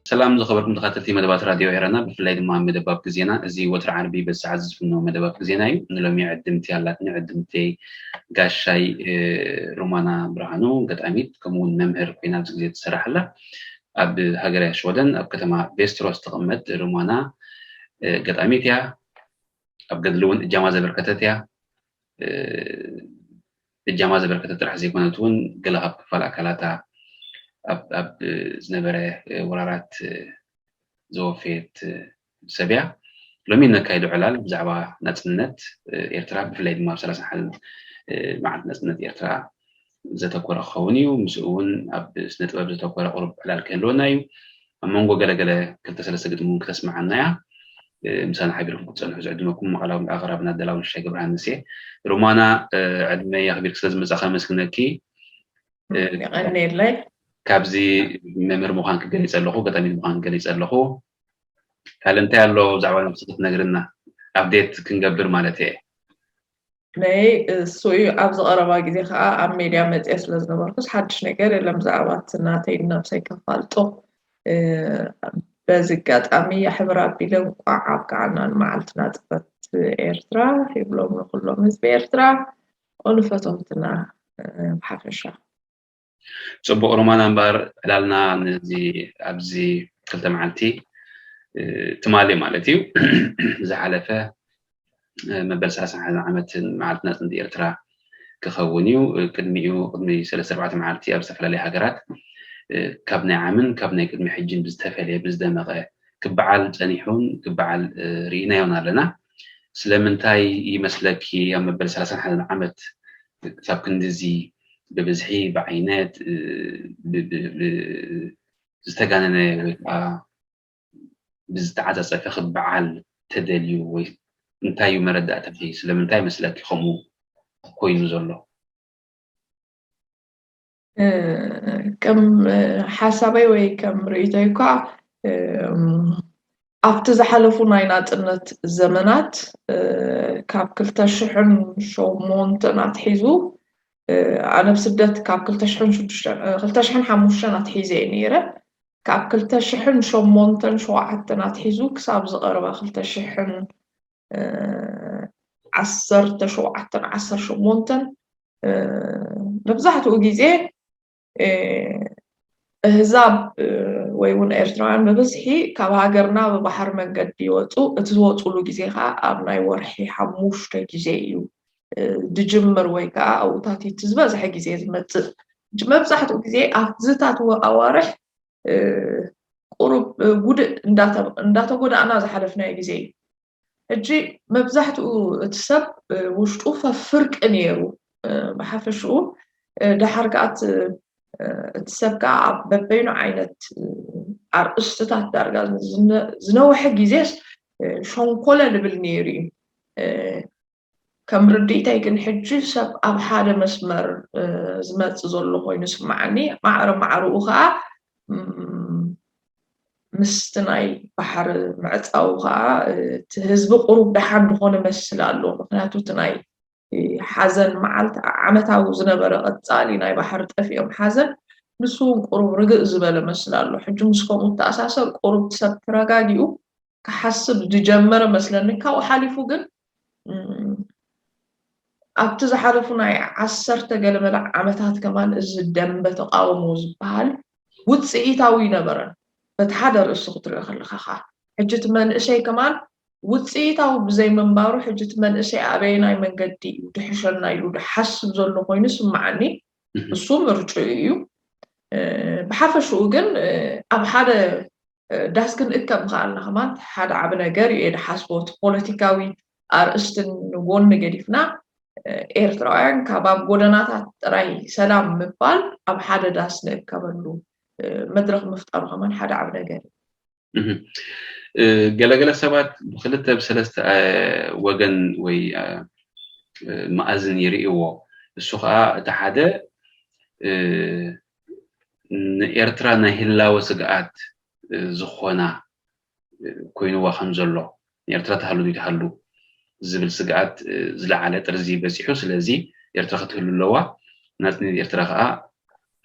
ሰላም ዝኸበርኩም ተኸታተልቲ መደባት ራድዮ ኤረና፣ ብፍላይ ድማ መደባት ግዜና። እዚ ወትሪ ዓርቢ በዚ ሰዓት ዝፍኖ መደባት ግዜና እዩ። ንሎሚ ዕድምቲ ኣላትኒ፣ ዕድምተይ ጋሻይ፣ እ፣ ሮማና ብርሃኑ፣ ገጣሚት፣ ከምኡ እውን መምህር ኮይና ኣብዚ ግዜ ትሰርሕ ኣላ። ኣብ ሃገረ ሽወደን፣ ኣብ ከተማ ቬስትሮስ ትቕመጥ ሮማና፣ እ፣ ገጣሚት እያ። ኣብ ገድሊ እውን እጃማ ዘበርከተት እያ። እ፣ እጃማ ዘበርከተት ጥራሕ ዘይኮነት እውን፣ ገለ ካብ ክፋል ኣካላታ ኣብ፣ ኣብ ዝነበረ፣ እ፣ ወራራት፣ እ፣ ዘወፈየት፣ እ፣ ሰብ እያ። ሎሚ እነካይዶ ዕላል ብዛዕባ ናጽነት፣ እ፣ ኤርትራ፣ ብፍላይ ድማ ኣብ ሰላሳ ሓደን፣ እ፣ መዓልቲ ናጽነት ኤርትራ ዘተኮረ ክኸውን እዩ። ምስኡ እውን ኣብ ስነ ጥበብ ዘተኮረ ቁሩብ ዕላል ክህልወና እዩ። ኣብ መንጎ ገለገለ ክልተ ሰለስተ ግጥሚ እውን ክተስምዓና እያ። እ፣ ምሳና ሓቢርኩም ክትጸንሑ ዝዕድመኩም መቐላዊ ኣቕራብን ኣዳላውን ሽሻይ ገብረሃንስ እየ። ሮማና፣ እ፣ ዕድመይ ኣኽቢርኪ ስለ ዝመጻእኪ ኣመስግነኪ። እ፣ የቐንየለይ። ካብዚ መምህር ምዃንኪ ገሊጸ ኣለኹ፣ ገጣሚት ምዃንኪ ገሊጸ ኣለኹ። ካልእ እንታይ ኣሎ ብዛዕባ ነብስኺ ክትነግርና? ኣፕዴት ክንገብር ማለት እየ። ነይ እሱ እዩ። ኣብዚ ቀረባ ግዜ ከዓ ኣብ ሜድያ መፅየ ስለ ዝነበርኩስ ሓድሽ ነገር የለን ብዛዕባ እቲ ናተይ ነብሰይ ከፋልጦ። እ፣ በዚ ኣጋጣሚ የሕብር ኣቢለ እንቋዕ ኣብቅዓና ንመዓልቲ ናፅነት ኤርትራ ይብሎም ንኩሎም ህዝቢ ኤርትራ፣ ንፈተውትና፣ እ፣ ብሓፈሻ። ጽቡቕ ሮማና፣ እምበኣር ዕላልና ነዚ ኣብዚ ክልተ መዓልቲ፣ እ፣ ትማሊ ማለት እዩ፣ ዝሓለፈ፣ እ፣ መበል ሰላሳን ሓደን ዓመት መዓልቲ ናጽነት ኤርትራ ክኸውን እዩ። እ፣ ቅድሚኡ፣ ቅድሚ ሰለስተ ኣርባዕተ መዓልቲ ኣብ ዝተፈላለያ ሃገራት፣ እ፣ ካብ ናይ ዓምን ካብ ናይ ቅድሚ ሕጂን ብዝተፈልየ፣ ብዝደመቐ ክበዓል ጸኒሑን ክበዓል፣ እ፣ ርኢናዮን ኣለና። ስለምንታይ ይመስለኪ ኣብ መበል ሰላሳን ሓደን ዓመት ክሳብ ክንድዚ ብብዝሒ፣ ብዓይነት፣ እ፣ ብ-፣ ብ-፣ ብ-፣ ዝተጋነነ ወይ ከዓ ብዝተዓጻጸፈ ክበዓል ተደልዩ ወይ እንታይ እዩ መረዳእታኺ? ስለምንታይ መስለኪ ከምኡ ኮይኑ ዘሎ? እ፣ ከም፣ እ፣ ሓሳበይ ወይ ከም ርእይቶይ እኳ፣ እም፣ ኣብቲ ዝሓለፉ ናይ ናጽነት ዘመናት፣ እ፣ ካብ ክልተ ሽሕን ሸሞንተን ኣትሒዙ፣ እ፣ ኣነ ብስደት ካብ ክልተ ሽሕን ሽዱሽተን፣ እ፣ ክልተ ሽሕን ሓሙሽተን ኣትሒዘ እየ ነይረ። ካብ ክልተ ሽሕን ሸሞንተን ሸውዓተን ኣትሒዙ ክሳብ ዝቐረበ ክልተ ሽሕን፣ እ፣ ዓሰርተ ሸውዓተን ዓሰርተ ሸሞንተን፣ እ፣ መብዛሕትኡ ግዜ፣ እ፣ ኣህዛብ፣ እ፣ ወይ እውን ኤርትራውያን ብብዝሒ ካብ ሃገርና ብባሕሪ መንገዲ ይወፁ። እቲ ዝወፁሉ ግዜ ከዓ ኣብ ናይ ወርሒ ሓሙሽተ ግዜ እዩ፣ እ፣ ዝጅምር ወይ ከዓ ኣብኡታት እቲ ዝበዝሐ ግዜ ዝመፅእ። መብዛሕትኡ ግዜ ኣብዝታት ወ-፣ ኣዋርሕ፣ እ፣ ቁሩብ፣ እ፣ ጉድእ እንዳተ-፣ እንዳተጎዳእና ዝሓለፍናዮ ግዜ እዩ። ሕጂ መብዛሕትኡ እቲ ሰብ፣ እ፣ ውሽጡ ፈፍርቂ ነይሩ። እ፣ ብሓፈሽኡ፣ እ፣ ደሓር ከኣ እቲ፣ እ፣ እቲ ሰብ ከኣ ኣብ በበይኑ ዓይነት፣ እ፣ ኣርእስትታት ዳርጋ ዝነ-፣ ዝነውሐ ግዜስ፣ እ፣ ሸንኮለ ልብል ነይሩ እዩ። እ፣ ከም ርድኢተይ ግን ሕጂ ሰብ ኣብ ሓደ መስመር፣ እ፣ ዝመጽእ ዘሎ ኮይኑ ይስምዓኒ። ማዕረ ማዕረኡ ከኣ፣ እም፣ ምስቲ ናይ ባሕሪ ምዕጻው ከኣ፣ እ፣ እቲ ህዝቢ ቁሩብ ደሓን ዝኾነ መስል ኣሎ። ምኽንያቱ እቲ ናይ፣ እ፣ ሓዘን መዓልቲ ዓመታዊ ዝነበረ ቀጻሊ ናይ ባሕሪ ጠፊኦም ሓዘን፣ ንሱ እውን ቁሩብ ርግእ ዝበለ መስል ኣሎ። ሕጂ ምስ ከምኡ እተኣሳሰር ቁሩብ ሰብ ተረጋጊኡ ክሓስብ ዝጀመረ መስለኒ። ካብኡ ሓሊፉ ግን፣ እም፣ ኣብቲ ዝሓለፉ ናይ ዓሰርተ ገለ መለ ዓመታት ከማን እዚ ደንበ ተቃውሞ ዝበሃል ውጽኢታዊ ኣይነበረን። በቲ ሓደ ርእሲ ክትሪኦ ከለኻ ኸኣ፣ ሕጂ እቲ መንእሰይ ከማን ውጽኢታዊ ብዘይምንባሩ፣ ሕጂ እቲ መንእሰይ ኣበየናይ መንገዲ እዩ ድሕሸና ኢሉ ድሓስብ ዘሎ ኮይኑ ይስምዓኒ። እህ። እሱ ምርጭኡ እዩ። እ፣ ብሓፈሽኡ ግን፣ እ፣ ኣብ ሓደ እ፣ ዳስ ክንእከብ ምኽኣልና ከማን ሓደ ዓቢ ነገር እዩ እየ ድሓስቦ። እቲ ፖለቲካዊ ኣርእስትን ንጎኒ ገዲፍና፣ ኤርትራውያን ካብ ኣብ ጎደናታት ጥራይ ሰላም ምባል ኣብ ሓደ ዳስ ንእከበሉ መድረኽ ምፍጣሩ ከማን ሓደ ዓብ ነገር እዩ። ገለገለ ሰባት ብክልተ ብሰለስተ ወገን ወይ መኣዝን ይርእይዎ። እሱ ከዓ እቲ ሓደ ንኤርትራ ናይ ህላወ ስግኣት ዝኾና ኮይንዋ ከም ዘሎ፣ ንኤርትራ ትሃሉ ዶ ይትሃሉ ዝብል ስግኣት ዝለዓለ ጥርዚ በፂሑ። ስለዚ ኤርትራ ክትህሉ ኣለዋ፣ ናፅነት ኤርትራ ከዓ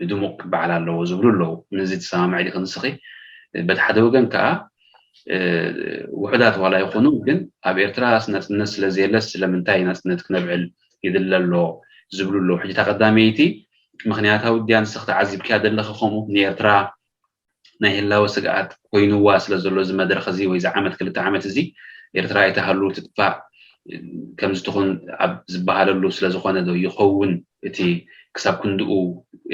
ብድሙቕ ክበዓል ኣለዎ ዝብሉ ኣለዉ። ነዚ ትሰማምዒ ዲኺ ንስኺ? በቲ ሓደ ወገን ከዓ ውሑዳት ዋላ ይኹኑ፣ ግን ኣብ ኤርትራ ናፅነት ስለዘየለስ ስለምንታይ ናፅነት ክነብዕል ይድለ ኣሎ ዝብሉ ኣለዉ። ሕጂ እታ ቀዳመይቲ ምኽንያታዊ ድያ ንስኺ ተዓዚብክያ ዘለኺ? ከምኡ ንኤርትራ ናይ ህላወ ስግኣት ኮይንዋ ስለ ዘሎ እዚ መድረኽ እዚ ወይ እዚ ዓመት ክልተ ዓመት እዚ ኤርትራ ኣይትሃሉ ትጥፋእ ከምዚ ትኹን ኣብ ዝበሃለሉ ስለ ዝኾነ ዶ ይኸውን እቲ ክሳብ ክንድኡ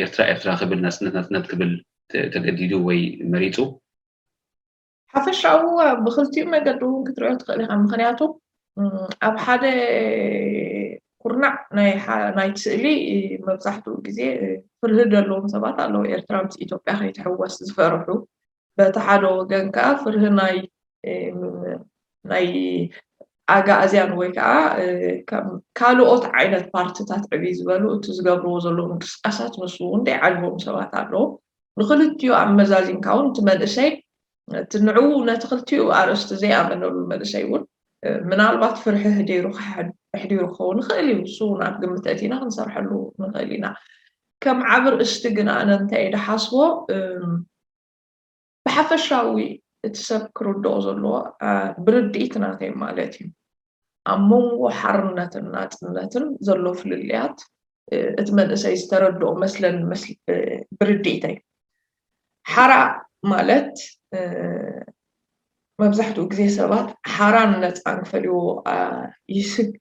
ኤርትራ ኤርትራ ክብል ናጽነት ናጽነት ክብል ተገዲዱ ወይ መሪጹ? ሓፈሻዊ ብክልቲኡ መገዲ እውን ክትሪኦ ትኽእል ኢኻ። ምኽንያቱ ኣብ ሓደ ኩርናዕ ናይቲ ስእሊ መብዛሕትኡ ግዜ ፍርሂ ዘለዎም ሰባት ኣለዉ። ኤርትራ ምስ ኢትዮጵያ ከይትሕወስ ዝፈርሑ፣ በቲ ሓደ ወገን ከዓ ፍርሂ ናይ ናይ ኣጋእዝያን ወይ ከዓ ካልኦት ዓይነት ፓርትታት ዕብይ ዝበሉ እቲ ዝገብርዎ ዘለዉ ምንቅስቃሳት ንሱ እውን ደይዓልቦም ሰባት ኣለዉ። ንክልቲኡ ኣመዛዚንካ እውን እቲ መንእሰይ እቲ ንዕኡ ነቲ ክልቲኡ ኣርእስቲ ዘይኣመነሉ መንእሰይ እውን ምናልባት ፍርሒ ህደይሩ ኣሕዲሩ ክኸውን ይኽእል እዩ። ንሱ እውን ኣብ ግምት ኣእቲና ክንሰርሐሉ ንኽእል ኢና። ከም ዓብ ርእስቲ ግን ኣነ እንታይ ድሓስቦ ብሓፈሻዊ እቲ ሰብ ክርድኦ ዘለዎ ብርድኢት ናተይ ማለት እዩ። ኣብ መንጎ ሓርነትን ናፅነትን ዘሎ ፍልልያት እቲ መንእሰይ ዝተረድኦ መስለን ብርድኢተይ። ሓራ ማለት መብዛሕትኡ ግዜ ሰባት ሓራን ነፃን ክፈልይዎ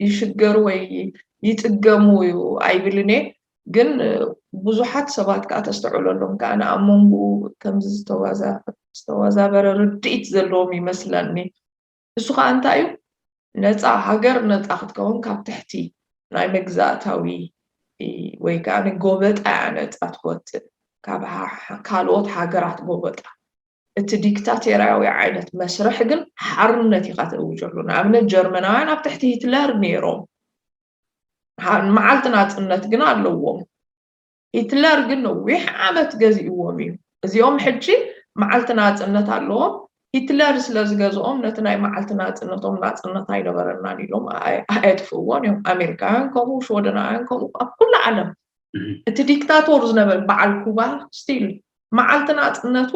ይሽገሩ ወይ ይፅገሙ እዩ ኣይብልን እየ። ግን ብዙሓት ሰባት ከዓ ተስተውዕለሎም ከዓ ኣብ መንጎኡ ከምዚ ዝተዋዛበረ ርድኢት ዘለዎም ይመስለኒ። እሱ ከዓ እንታይ እዩ? ነፃ ሃገር ነፃ ክትከውን ካብ ትሕቲ ናይ መግዛእታዊ ወይ ከዓ ንጎበጣ እያ ነፃ ትወፅእ፣ ካብ ካልኦት ሃገራት ጎበጣ። እቲ ዲክታቴርያዊ ዓይነት መስርሕ ግን ሓርነት ኢኻ ተእውጀሉ። ንኣብነት ጀርመናውያን ኣብ ትሕቲ ሂትለር ነይሮም፣ መዓልቲ ናፅነት ግን ኣለዎም። ሂትለር ግን ነዊሕ ዓመት ገዚእዎም እዩ። እዚኦም ሕጂ መዓልቲ ናፅነት ኣለዎም። ሂትለር ስለ ዝገዝኦም ነቲ ናይ መዓልቲ ናፅነቶም ናፅነት ኣይነበረናን ኢሎም ኣየጥፍእዎን እዮም። ኣሜሪካውያን ከምኡ፣ ሽወደናውያን ከምኡ፣ ኣብ ኩሉ ዓለም እቲ ዲክታቶር ዝነበረ በዓል ኩባ ስቲል መዓልቲ ናፅነቱ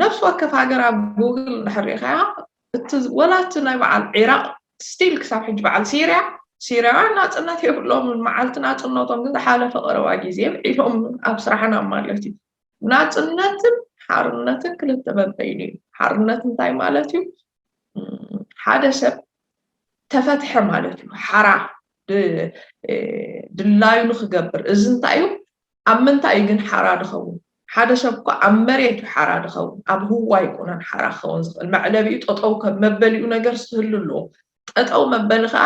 ነፍሲ ወከፍ ሃገር ኣብ ጉግል እንድሕር ሪኢኻያ እቲ ወላ እቲ ናይ በዓል ዒራቅ ስቲል ክሳብ ሕጂ በዓል ሲርያ ሲርያውያን ናፅነት የብሎምን። መዓልቲ ናፅነቶም ግን ዝሓለፈ ቀረባ ግዜ ኢሎም ኣብ ስራሕና ማለት እዩ። ናፅነትን ሓርነትን ክልተ በበይኑ እዩ። ሓርነት እንታይ ማለት እዩ? ሓደ ሰብ ተፈትሐ ማለት እዩ። ሓራ ድላዩ ንክገብር። እዚ እንታይ እዩ? ኣብ ምንታይ እዩ ግን ሓራ ድኸውን? ሓደ ሰብ እኮ ኣብ መሬት እዩ ሓራ ድኸውን፣ ኣብ ህዋ ኣይኮነን ሓራ ክኸውን ዝኽእል። መዕለቢኡ ጠጠው ከም መበሊኡ ነገር ዝህሉ ኣለዎ። ጠጠው መበሊ ከዓ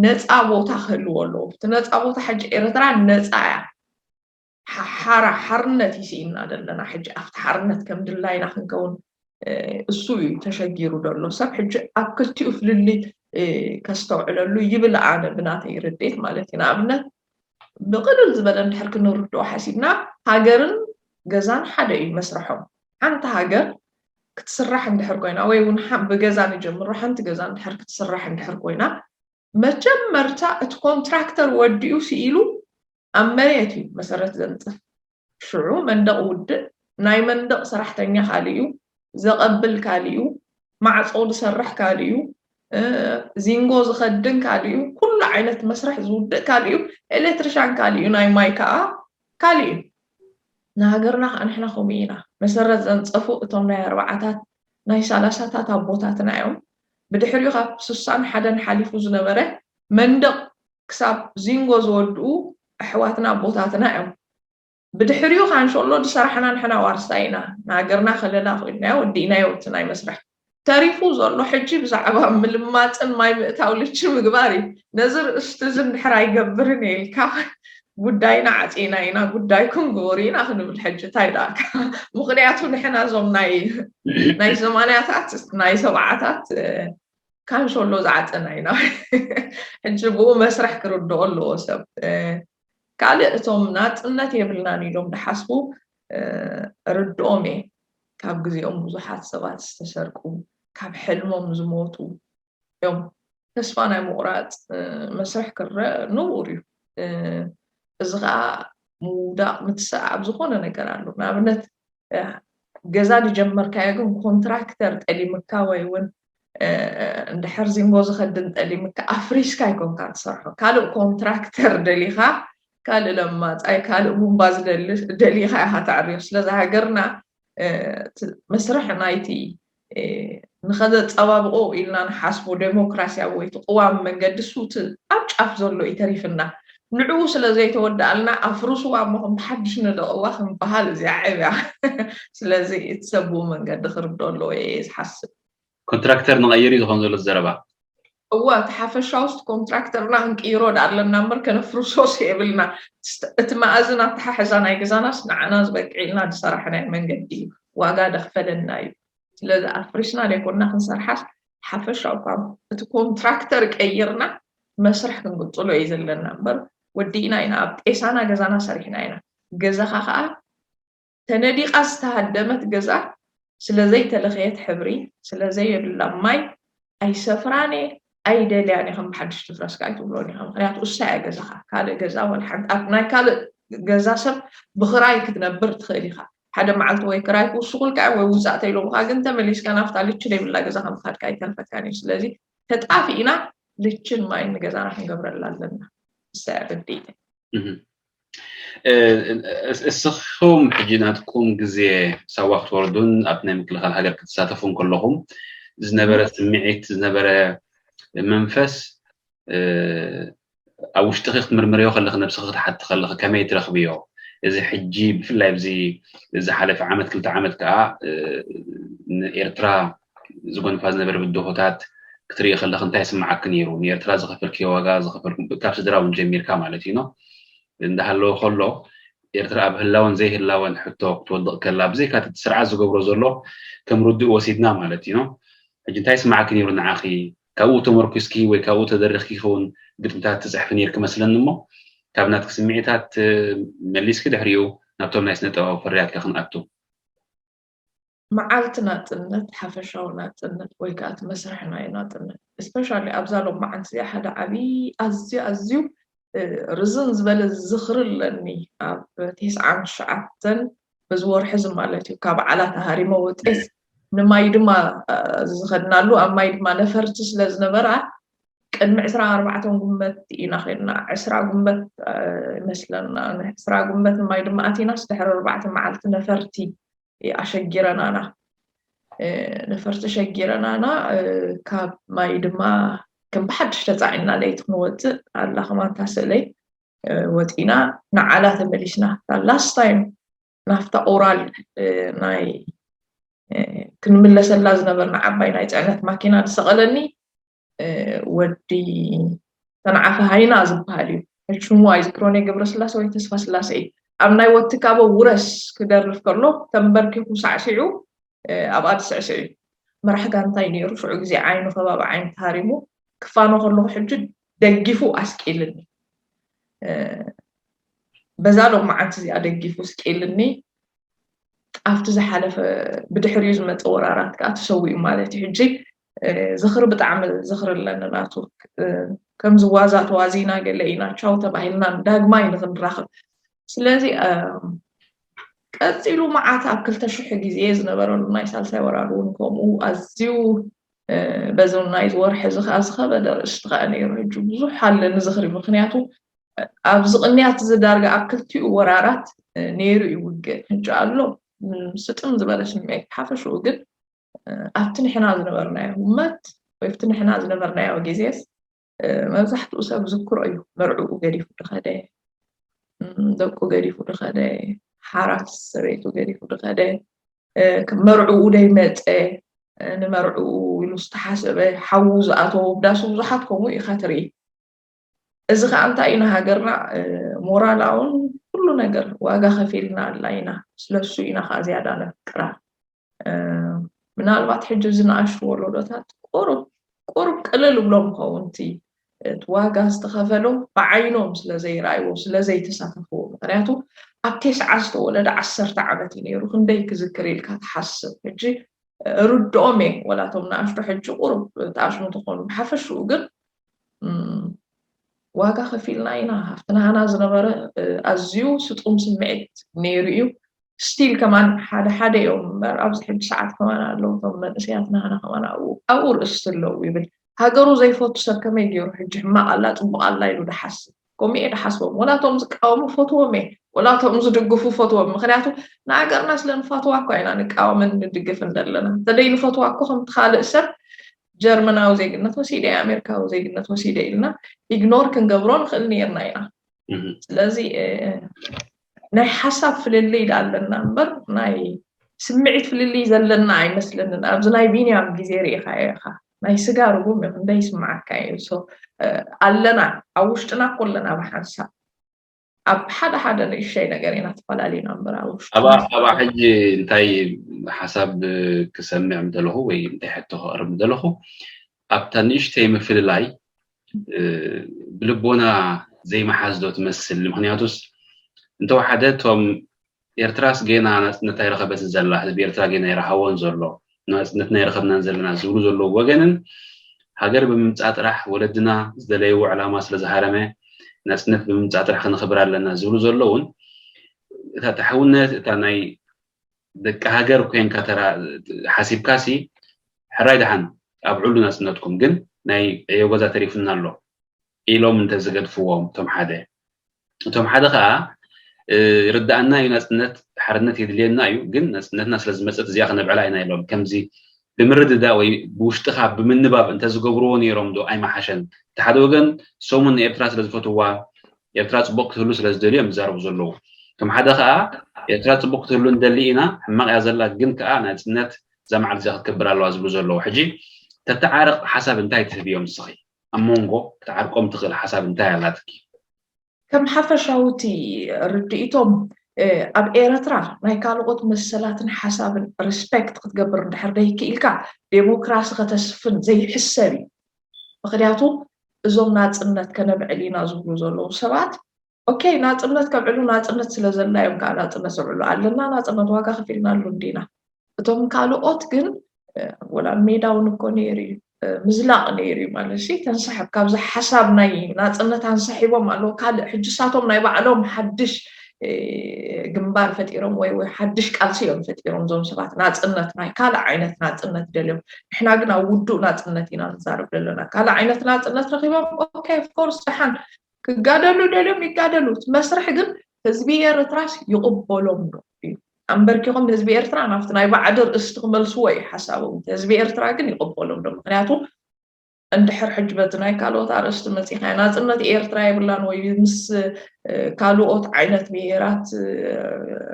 ነፃ ቦታ ክህልዎ ኣለዎ። እቲ ነፃ ቦታ ሕጂ ኤርትራ ነፃ እያ። ሓራ ሓርነት ይስኢና ዘለና ሕጂ ኣብቲ ሓርነት ከም ድላይና ክንከውን እሱ እዩ ተሸጊሩ ዘሎ ሰብ። ሕጂ ኣብ ክልቲኡ ፍልልይ ከስተውዕለሉ ይብል ኣነ ብናተይ ርድኢት ማለት እዩ። ንኣብነት ብቕልል ዝበለ እንድሕር ክንርድኦ ሓሲብና ሃገርን ገዛን ሓደ እዩ መስርሖም። ሓንቲ ሃገር ክትስራሕ እንድሕር ኮይና ወይ እውን ብገዛ ንጀምሮ ሓንቲ ገዛ እንድሕር ክትስራሕ እንድሕር ኮይና መጀመርታ እቲ ኮንትራክተር ወዲኡ ስኢሉ ኣብ መሬት እዩ መሰረት ዘንፅፍ። ሽዑ መንደቕ ውድእ፣ ናይ መንደቕ ሰራሕተኛ ካልእ እዩ፣ ዘቐብል ካልእ እዩ፣ ማዕፆ ዝሰርሕ ካልእ እዩ፣ ዚንጎ ዝኸድን ካልእ እዩ፣ ኩሉ ዓይነት መስርሕ ዝውድእ ካልእ እዩ፣ ኤሌክትሪሻን ካልእ እዩ፣ ናይ ማይ ከዓ ካልእ እዩ። ንሃገርና ከዓ ንሕና ከምኡ ኢና። መሰረት ዘንፀፉ እቶም ናይ ኣርባዓታት ናይ ሰላሳታት ኣቦታትና እዮም። ብድሕሪኡ ካብ ስሳን ሓደን ሓሊፉ ዝነበረ መንደቕ ክሳብ ዚንጎ ዝወድኡ ኣሕዋትና ኣቦታትና እዮም። ብድሕሪኡ ካንሸሎ ዝሰራሕና ንሕና ዋርሳይ ኢና። ንሃገርና ከለላ ኮይንናዮ ወዲእናዮ እቲ ናይ መስርሕ። ተሪፉ ዘሎ ሕጂ ብዛዕባ ምልማፅን ማይ ምእታው ልቺ ምግባር እዩ። ነዚ ርእስቲ እዚ እንድሕር ኣይገብርን እየ ኢልካ ጉዳይና ዓፂና ኢና፣ ጉዳይኩም ግበሩ ኢና ክንብል ሕጂ እንታይ ደኣካ? ምኽንያቱ ንሕና እዞም ናይ ናይ ሰማንያታት ናይ ሰብዓታት ካንሸሎ ዝዓፀና ኢና። ሕጂ ብኡ መስርሕ ክርድኦ ኣለዎ ሰብ። ካልእ እቶም ናፅነት የብልናን ኢሎም ዝሓስቡ ርድኦም እየ። ካብ ግዜኦም ብዙሓት ሰባት ዝተሰርቁ፣ ካብ ሕልሞም ዝሞቱ እዮም። ተስፋ ናይ ምቑራፅ መስርሕ ክረአ ንቡር እዩ። እዚ ከዓ ምውዳቕ ምትሳእ ኣብ ዝኾነ ነገር ኣሎ። ንኣብነት ገዛ ዝጀመርካዮ ግን ኮንትራክተር ጠሊምካ ወይ እውን እንድሕር ዚንጎ ዝኸድን ጠሊምካ ኣፍሪስካ ኣይኮንካ ትሰርሖ። ካልእ ኮንትራክተር ደሊኻ፣ ካልእ ለማፃይ፣ ካልእ ቡምባ ዝደሊ ደሊኻ ኢኻ ተዕርዮ። ስለዚ ሃገርና መስርሕ ናይቲ ንኸዘፀባብቆ ኢልና ንሓስቦ ዴሞክራሲያዊ ወይ እቲ ቅዋም መንገዲ ሱቲ ኣብ ጫፍ ዘሎ እዩ ተሪፍና። ንዕኡ ስለ ዘይተወዳኣልና ኣፍርሱዋ እሞ ከም ብሓድሽ ንደቕዋ ክንበሃል እዚኣ ዕብያ። ስለዚ እቲ ሰብ ብኡ መንገዲ ክርዶ ኣለዎ እየ ዝሓስብ። ኮንትራክተር ንቐይር እዩ ዝኾን ዘሎ ዘረባ። እወ፣ እቲ ሓፈሻ ውስጥ ኮንትራክተርና ክንቅይሮ ዳ ኣለና እምበር ከነፍርሶስ የብልና። እቲ መኣዝን ኣተሓሕዛ ናይ ገዛናስ ንዓና ዝበቅዕ ኢልና ዝሰራሕናዮ መንገዲ እዩ፣ ዋጋ ደኽፈለና እዩ። ስለዚ ኣፍሪስና ዘይኮንና ክንሰርሓስ ሓፈሻ እኳ እቲ ኮንትራክተር ቀይርና መስርሕ ክንቅፅሎ እዩ ዘለና እምበር ወዲእና ኢና ኣብ ጤሳና ገዛና ሰሪሕና ኢና። ገዛኻ ከዓ ተነዲቓ ዝተሃደመት ገዛ ስለዘይተለኸየት ሕብሪ ስለዘየብላ ማይ ኣይሰፍራን እየ ኣይደልያን እየ ከም ብሓድሽ ትፍረስ ከዓ ኣይትብሎን ኢኻ። ምክንያቱ እሳ እያ ገዛኻ። ካልእ ገዛ ወላ ሓንቲ ኣብ ናይ ካልእ ገዛ ሰብ ብክራይ ክትነብር ትኽእል ኢኻ። ሓደ መዓልቲ ወይ ክራይ ክውስኹልካ እዮም ወይ ውፃእ ተይሎምኻ ግን ተመሊስካ ናብታ ልችን የብላ ገዛኻ ምኻድካ ኣይተርፈካን እዩ። ስለዚ ተጣፊእና ልችን ማይን ንገዛና ክንገብረላ ኣለና። እሳ እያ ርድኢተይ። እስኹም ሕጂ ናትኩም ግዜ ሳዋ ክትወርዱን ኣብ ናይ ምክልኻል ሃገር ክትሳተፉ እንከለኹም ዝነበረ ስምዒት ዝነበረ መንፈስ ኣብ ውሽጥኺ ክትምርምርዮ ከለኺ ነብስኺ ክትሓቲ ከለኺ ከመይ ትረኽብዮ? እዚ ሕጂ ብፍላይ ኣብዚ ዝሓለፈ ዓመት ክልተ ዓመት ከዓ ንኤርትራ ዝጎንፋ ዝነበረ ብድሆታት ክትርኢ ከለኺ እንታይ ይስምዓኪ ነይሩ? ንኤርትራ ዝኸፈልክዮ ዋጋ ዝኸፈልኩም ካብ ስድራ እውን ጀሚርካ ማለት እዩ ነው እንዳሃለወ ከሎ ኤርትራ ኣብ ህላወን ዘይህላወን ሕቶ ክትወድቕ ከላ ብዘይካ እቲ ስርዓት ዝገብሮ ዘሎ ከም ርዱእ ወሲድና ማለት እዩ ነው። ሕጂ እንታይ ይስምዓኪ ነይሩ ንዓኺ? ካብኡ ተመርኩስኪ ወይ ካብኡ ተደሪኽኪ ይኸውን ግጥምታት ትፅሕፊ ነይርኪ መስለኒ እሞ ካብ ናትኪ ስምዒታት መሊስኪ ድሕሪኡ ናብቶም ናይ ስነ ጥበባዊ ፍርያትካ ክንኣቱ። መዓልቲ ናፅነት፣ ሓፈሻዊ ናፅነት ወይ ከዓ እቲ መስርሕ ናይ ናፅነት especially ኣብዛ ሎማዓንቲ እዚኣ ሓደ ዓብዪ ኣዝዩ ኣዝዩ ርዝን ዝበለ ዝኽሪ ኣለኒ። ኣብ ቴስዓን ትሽዓተን በዚ ወርሒ እዚ ማለት እዩ ካብ ዓላ ተሃሪመ ወፅኤስ ንማይ ድማ ዝኸድናሉ ኣብ ማይ ድማ ነፈርቲ ስለ ዝነበራ ቅድሚ ዕስራን ኣርባዕተን ጉንበት ኢና ከድና። ዕስራ ጉንበት ይመስለና። ዕስራ ጉንበት ንማይ ድማ ኣቲናስ ድሕሪ ኣርባዕተ መዓልቲ ነፈርቲ ኣሸጊረናና። ነፈርቲ ሸጊረናና ካብ ማይ ድማ ከም ብሓድሽ ተፃዒና ለይቲ ክንወፅእ ኣላ ከማንታ ስእለይ ወፂና ንዓላ ተመሊስና። last time ናፍታ ኦራል ናይ ክንምለሰላ ዝነበርና ዓባይ ናይ ፅዕነት ማኪና ዝሰቐለኒ ወዲ ተንዓፈ ሃይና ዝበሃል እዩ። ሽሙ ኣይዝክሮን እየ፣ ገብረስላሴ ወይ ተስፋ ስላሴ እዩ። ኣብ ናይ ወትካበ ውረስ ክደርፍ ከሎ ተንበርኪኹ ሳዕሲዑ ኣብኣ ዝስዕስዕ እዩ። መራሕ ጋንታይ ነይሩ ሽዑ ግዜ ዓይኑ ከባቢ ዓይኒ ተሃሪሙ ክፋኖ ከለኹ ሕጂ ደጊፉ ኣስቂልኒ። በዛ ሎማዓንቲ እዚኣ ደጊፉ ስቂልኒ ኣብቲ ዝሓለፈ ብድሕሪኡ ዝመፀ ወራራት ከዓ ተሰዊኡ ማለት እዩ። ሕጂ ዝኽሪ ብጣዕሚ ዝኽሪ ኣለኒ ናቱ ከምዚ ዋዛ ተዋዚና ገለ ኢና ቻው ተባሂልና ዳግማይ ንክንራኸብ ስለዚ ቀፂሉ መዓት ኣብ ክልተ ሽሕ ግዜ ዝነበረሉ ናይ ሳልሳይ ወራር እውን ከምኡ ኣዝዩ በዚ ናይ ወርሒ እዚ ከዓ ዝኸበደ ርእስቲ ከዓ ነይሩ ሕጂ ብዙሕ ኣለኒ ዝኽሪ ምክንያቱ ኣብዚ ቅንያት እዚ ዳርጋ ኣብ ክልቲኡ ወራራት ነይሩ እዩ ውግእ ሕጂ ኣሎ ስጥም ዝበለ ስምዒት ሓፈሽኡ ግን ኣብቲ ንሕና ዝነበርናዮ ህመት ወይ ኣብቲ ንሕና ዝነበርናዮ ግዜስ መብዛሕትኡ ሰብ ዝክሮ እዩ መርዕኡ ገዲፉ ድኸደ ደቁ ገዲፉ ድኸደ ሓራስ ሰበይቱ ገዲፉ ድኸደ መርዕኡ ደይመፀ ንመርዕኡ ኢሉ ዝተሓሰበ ሓዉ ዝኣተዎ ብዳሱ ብዙሓት ከምኡ ኢኻ ትርኢ። እዚ ከዓ እንታይ እዩ ንሃገርና ሞራላውን ኩሉ ነገር ዋጋ ከፊልና ኣላ ኢና። ስለሱ ኢና ከዓ ዝያዳ ነፍቅራ። ምናልባት ሕጂ እዚ ንኣሽቱ ወለዶታት ቁሩብ ቁሩብ ቅልል ብሎም ይኸውን እቲ እቲ ዋጋ ዝተኸፈሎ ብዓይኖም ስለ ዘይረኣይዎ ስለ ዘይተሳተፍዎ። ምክንያቱ ኣብ ቴስዓ ዝተወለደ ዓሰርተ ዓመት እዩ ነይሩ። ክንደይ ክዝክር ኢልካ ትሓስብ። ሕጂ ርድኦም እየ ወላቶም ንኣሽቱ ሕጂ ቁሩብ ተኣሽሙ ተኾኑ። ብሓፈሽኡ ግን ዋጋ ከፊልና ኢና። ኣብቲ ናህና ዝነበረ ኣዝዩ ስጡም ስምዒት ነይሩ እዩ። ስቲል ከማን ሓደ ሓደ እዮም እምበር ኣብዚ ሕጂ ሰዓት ከማን ኣለዉ እቶም መንእሰያት ናህና ከማን ኣብኡ ኣብኡ ርእስቲ ኣለዉ ይብል። ሃገሩ ዘይፈቱ ሰብ ከመይ ገይሩ ሕጂ ሕማቕ ኣላ ጽቡቕ ኣላ ኢሉ ድሓስብ? ከምኡ እየ ድሓስቦም። ወላ እቶም ዝቃወሙ ፈትዎም እየ፣ ወላ እቶም ዝድግፉ ፈትዎም። ምክንያቱ ንሃገርና ስለ ንፈትዋ እኳ ኢና ንቃወምን ንድግፍን ዘለና። እንተደይ ንፈትዋ እኮ ከምቲ ካልእ ሰብ ጀርመናዊ ዜግነት ወሲደ፣ ኣሜሪካዊ ዜግነት ወሲደ ኢልና ኢግኖር ክንገብሮ ንኽእል ነይርና ኢና። ስለዚ ናይ ሓሳብ ፍልልይ ዳ ኣለና እምበር ናይ ስምዒት ፍልልይ ዘለና ኣይመስለንን። ኣብዚ ናይ ቢንያም ግዜ ርኢኻዮ ኢኻ። ናይ ስጋ ርጉም እዩ፣ ክንደይ ይስምዓካ እዩ። ኣለና፣ ኣብ ውሽጥና እኮ ኣለና ብሓንሳብ። ኣብ ሓደ ሓደ ንእሽተይ ነገር ኢና ተፈላለዩና እምበር ኣብ ውሽጥና ኣብኣ ሕጂ እንታይ ሓሳብ ክሰምዕ ምደለኹ ወይ እንታይ ሕቶ ከቕርብ ምደለኹ ኣብታ ንእሽተይ ምፍልላይ ብልቦና ዘይመሓዝ ዶ ትመስል? ምክንያቱስ እንተወሓደ እቶም ኤርትራስ ጌና ናጽነታ ይረኸበትን ዘላ፣ ህዝቢ ኤርትራ ጌና ይረሃቦን ዘሎ፣ ናጽነትና ይረኸብናን ዘለና ዝብሉ ዘለዉ ወገንን ሃገር ብምምጻእ ጥራሕ ወለድና ዝደለይዎ ዕላማ ስለ ዝሃረመ ናጽነት ብምምጻእ ጥራሕ ክንኽብር ኣለና ዝብሉ ዘለውን እታ ተሕውነት እታ ናይ ደቂ ሃገር ኮንካ ተራ ሓሲብካ ሲ ሕራይ ደሓን ኣብዕሉ ናጽነትኩም ግን ናይ ዕዮ ገዛ ተሪፉና ኣሎ ኢሎም እንተዝገድፍዎም እቶም ሓደ እቶም ሓደ ከዓ ይርዳኣና እዩ ናፅነት ሓርነት የድልየና እዩ ግን ናፅነትና ስለዝመፀት እዚኣ ክነብዕላ ኢና ኢሎም ከምዚ ብምርድዳ ወይ ብውሽጥካ ብምንባብ እንተዝገብርዎ ነይሮም ዶ ኣይመሓሸን እቲ ሓደ ወገን ሰሙን ንኤርትራ ስለዝፈትዋ ኤርትራ ፅቡቅ ክትህሉ ስለዝደልዩ እዮም ዝዛረቡ ዘለዉ እቶም ሓደ ከዓ ኤርትራ ፅቡቅ ክትህሉ እንደሊ ኢና ሕማቅ እያ ዘላ ግን ከዓ ናፅነት እዛ መዓልቲ እዚኣ ክትከብር ኣለዋ ዝብሉ ዘለዉ ሕጂ ተተዓረቕ ሓሳብ እንታይ ትህብዮም ንስኺ ኣብ መንጎ ክትዓርቆም ትኽእል ሓሳብ እንታይ ኣላትኪ ከም ሓፈሻዊ እቲ ርድኢቶም ኣብ ኤረትራ ናይ ካልኦት መሰላትን ሓሳብን ሪስፔክት ክትገብር እንድሕር ደይክኢልካ ዴሞክራሲ ከተስፍን ዘይሕሰብ እዩ። ምክንያቱ እዞም ናጽነት ከነብዕል ኢና ዝብሉ ዘለዉ ሰባት ኦኬ ናጽነት ከብዕሉ ናጽነት ስለ ዘላ እዮም ከዓ ናጽነት ዘብዕሉ ኣለና ናጽነት ዋጋ ከፊልናሉ እንዲና። እቶም ካልኦት ግን ወላ ሜዳ እውን እኮ ነይሩ እዩ ምዝላቕ ነይሩ እዩ ማለት ሲ ተንስሕብ ካብዚ ሓሳብ ናይ ናፅነት ኣንስሒቦም ኣለዉ ካልእ ሕጂ ሳቶም ናይ ባዕሎም ሓድሽ ግንባር ፈጢሮም ወይ ወይ ሓድሽ ቃልሲ እዮም ፈጢሮም እዞም ሰባት ናፅነት ናይ ካልእ ዓይነት ናፅነት ደልዮም ንሕና ግን ኣብ ውዱእ ናፅነት ኢና ንዛረብ ዘለና ካልእ ዓይነት ናፅነት ረኪቦም ኦኬ ኦፍኮርስ ደሓን ክጋደሉ ደልዮም ይጋደሉ እቲ መስርሕ ግን ህዝቢ ኤርትራስ ይቕበሎም ዶ እዩ ኣንበርኪኹም ህዝቢ ኤርትራ ናብቲ ናይ ባዕዲ ርእስቲ ክመልስዎ እዩ ሓሳቦም ህዝቢ ኤርትራ ግን ይቕበሎም ዶ ምክንያቱ እንድሕር ሕጂ በቲ ናይ ካልኦት ኣርእስቲ መፂኻዮ ናፅነት ኤርትራ የብላን ወይ ምስ ካልኦት ዓይነት ብሄራት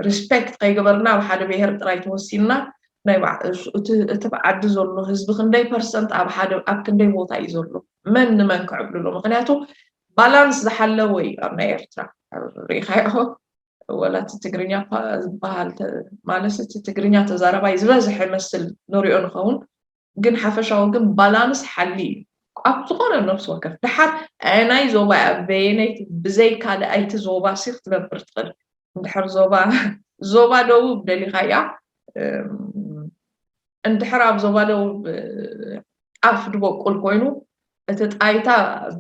ሪስፔክት ከይገበርና ኣብ ሓደ ብሄር ጥራይ ተወሲንና ናይ እቲ ብዓዲ ዘሎ ህዝቢ ክንደይ ፐርሰንት ኣብ ሓደ ኣብ ክንደይ ቦታ እዩ ዘሎ መን ንመን ክዕብልሎ ምክንያቱ ባላንስ ዝሓለወ እዩ ኣብ ናይ ኤርትራ ርኢኻዮ ወላ እቲ ትግርኛ ዝበሃል ማለት እቲ ትግርኛ ተዛረባይ ዝበዝሐ መስል ንሪኦ ንኸውን ግን ሓፈሻዊ ግን ባላንስ ሓሊ እዩ ኣብ ዝኾነ ነፍሲ ወከፍ ድሓር ኣየናይ ዞባ እያ በየነይቲ ብዘይ ካልኣይቲ ዞባ ሲ ክትነብር ትኽእል እንድሕር ዞባ ዞባ ደቡብ ደሊኻያ እንድሕር ኣብ ዞባ ደቡብ ጣፍ ድበቁል ኮይኑ እቲ ጣይታ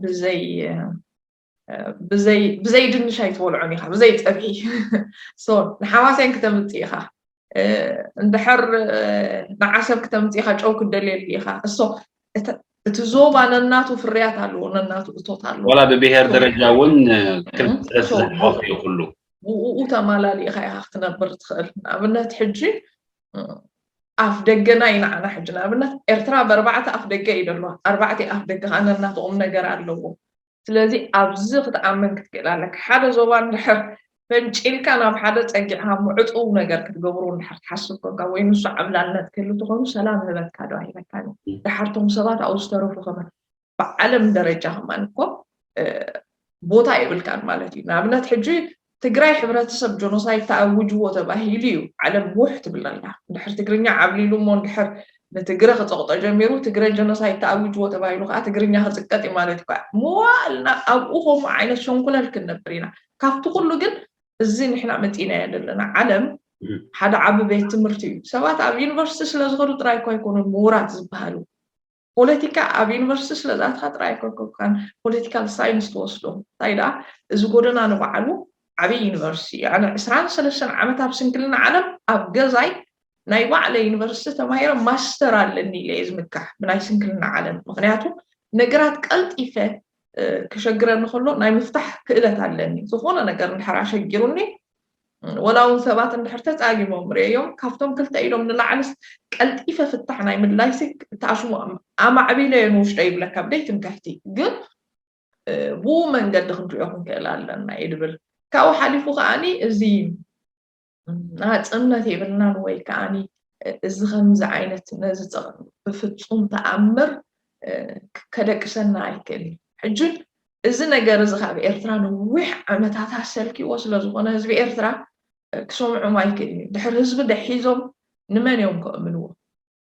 ብዘይ ብዘይ ድንሽ ኣይትበልዖን ኢኻ ብዘይ ፀብሒ ንሓማሴን ክተምፅእ ኢኻ እንድሕር ንዓሰብ ክተምፅእ ኢኻ ጨው ክደልየሉ ኢኻ እሶ እቲ ዞባ ነናቱ ፍርያት ኣለዎ ነናቱ እቶት ኣለዎ ወላ ብብሄር ደረጃ እውን ክልተ ዝሓፍ እዩ ኩሉ ብኡ ተማላሊ ኢኻ ኢኻ ክትነብር ትኽእል ንኣብነት ሕጂ ኣፍ ደገና ኢና ዓና ሕጂ ንኣብነት ኤርትራ ብኣርባዕተ ኣፍ ደገ እዩ ደለዋ ኣርባዕተ ኣፍ ደገ ከዓ ነናቱ ቁም ነገር ኣለዎ ስለዚ ኣብዚ ክትኣምን ክትክእል ኣለካ ሓደ ዞባ እንድሕር ፈንጭልካ ናብ ሓደ ጸጊዕካ ምዕጡው ነገር ክትገብሮ እንድሕር ትሓስብ ኮንካ ወይ ንሱ ዓብላልነት ክህሉ ተኾይኑ ሰላም ህበካ ዶ ኣይበካን እዩ። ደሓርቶም ሰባት ኣብኡ ዝተረፉ ከመ ብዓለም ደረጃ ከማን እኮ ቦታ የብልካን ማለት እዩ። ንኣብነት ሕጂ ትግራይ ሕብረተሰብ ጀኖሳይድ ተኣውጅዎ ተባሂሉ እዩ ዓለም ውሕ ትብለላ። እንድሕር ትግርኛ ዓብሊሉ እሞ እንድሕር ንትግረ ክፀቕጦ ጀሚሩ ትግረ ጀኖሳይድ ተኣውጅዎ ተባሂሉ ከዓ ትግርኛ ክፅቀጥ እዩ ማለት እዩ። መዋእልና ኣብኡ ከምኡ ዓይነት ሸንኩለል ክንነብር ኢና። ካብቲ ኩሉ ግን እዚ ንሕና መፂናዮ ዘለና ዓለም ሓደ ዓቢ ቤት ትምህርቲ እዩ። ሰባት ኣብ ዩኒቨርሲቲ ስለዝኸዱ ጥራይ እኮ ኣይኮኑን ምሁራት ዝበሃሉ። ፖለቲካ ኣብ ዩኒቨርሲቲ ስለዝኣትካ ጥራይ ኣይኮንካን ፖለቲካል ሳይንስ ትወስዶ። እንታይ ደኣ እዚ ጎደና ንባዕሉ ዓብዪ ዩኒቨርሲቲ እዩ። ኣነ ዕስራን ሰለስተን ዓመት ኣብ ስንክልና ዓለም ኣብ ገዛይ ናይ ባዕለ ዩኒቨርሲቲ ተማሂረ ማስተር ኣለኒ ኢለ እየ ዝምካሕ ብናይ ስንክልና ዓለም። ምክንያቱ ነገራት ቀልጢፈ ክሸግረኒ ከሎ ናይ ምፍታሕ ክእለት ኣለኒ። ዝኾነ ነገር እንድሕር ኣሸጊሩኒ ወላ እውን ሰባት እንድሕር ተፃጊሞም ርእዮም ካብቶም ክልተ ኢዶም ንላዕሊ ቀልጢፈ ፍታሕ ናይ ምድላይሲ ተኣሽሙ ኣማዕቢለ እየ ንውሽጠ ይብለካ ብደይ ትምክሕቲ። ግን ብኡ መንገዲ ክንሪኦ ክንክእል ኣለና እየ ድብል። ካብኡ ሓሊፉ ከዓኒ እዚ ናፅነት የብልናን ወይ ከዓኒ እዚ ከምዚ ዓይነት ነዚ ብፍፁም ተኣምር ከደቅሰና ኣይክእል እዩ። ሕጂ እዚ ነገር እዚ ካብ ኤርትራ ነዊሕ ዓመታት ኣሰልኪዎ ስለዝኾነ ህዝቢ ኤርትራ ክሰምዖም ኣይክእል እዩ። ድሕር ህዝቢ ደሒዞም ንመን እዮም ከእምንዎ?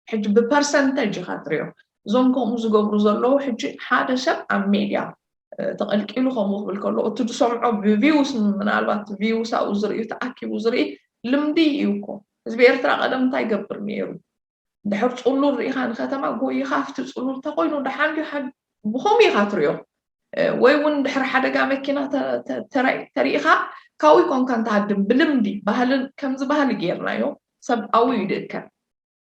ሕጂ ብፐርሰንተጅ ኢኻ ትሪኦ። እዞም ከምኡ ዝገብሩ ዘለዉ ሕጂ ሓደ ሰብ ኣብ ሜድያ ተቐልቂሉ ከምኡ ክብል ከሎ እቲ ዝሰምዖ ብቪውስ ምናልባት ቪውስ ኣብኡ ዝርእዩ ተኣኪቡ ዝርኢ ልምዲ እዩ እኮ። ህዝቢ ኤርትራ ቀደም እንታይ ይገብር ነይሩ? ድሕር ጽሉል ርኢኻ ንከተማ ጎይኻ ኣብቲ ጽሉል ተኮይኑ ደሓን ድዩ? ብኸምኡ ኢኻ ትሪኦ። ወይ እውን ድሕር ሓደጋ መኪና ተሪእኻ ካብኡ ይኮንካ እንተሃድም ብልምዲ ባህልን ከምዚ ባህሊ ጌርናዮ ሰብኣዊ እዩ ድእከብ።